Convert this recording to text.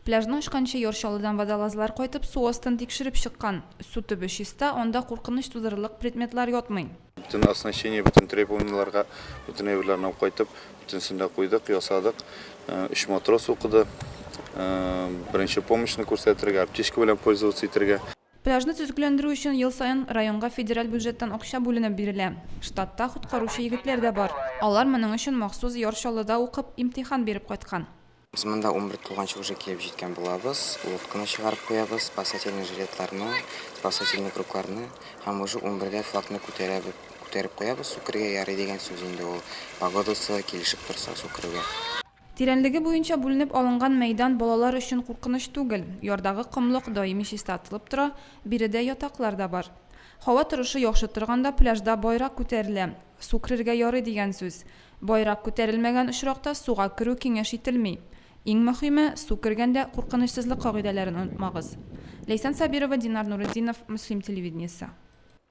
Пляжны ачканчы Яр Чаллыдан водолазлар кайтып, су астын тикшереп чыккан. Су төбе чиста, анда куркыныч тудырырлык предметлар ятмый. Бөтен оснащение, бөтен требованиеләргә, бөтен әйберләрне алып кайтып, бөтенесен дә куйдык, ясадык. Өч матрос укыды. Беренче помощьны күрсәтергә, аптечка белән пользоваться итәргә. Пляжны төзекләндерү өчен ел саен районга федераль бюджеттан акча бүленеп бирелә. Штатта коткаручы егетләр дә бар. Алар моның өчен махсус Яр Чаллыда укып, имтихан биреп кайткан. Без монда 11 тулганчы уже килеп җиткән булабыз, лодканы чыгарып куябыз, спасательный жилетларны, спасательный кругларны һәм уже унбердә флагны күтәрәбез, күтәреп куябыз, су керергә ярый дигән сүз инде ул, погодасы килешеп торса су керүгә. Тирәнлеге буенча бүленеп алынган мәйдан балалар өчен куркыныч түгел. Ярдагы комлык даими чистартылып тора, биредә ятаклар да бар. Һава торышы яхшы торганда пляжда байрак күтәрелә, су керергә ярый дигән сүз. Байрак күтәрелмәгән очракта суга керү киңәш ителми. Иң мөхиме, су кергәндә куркынычсызлык кагыйдәләрен онытмагыз. Ләйсән Сабирова, Динар Нуретдинов, Мөслим телевидениесе.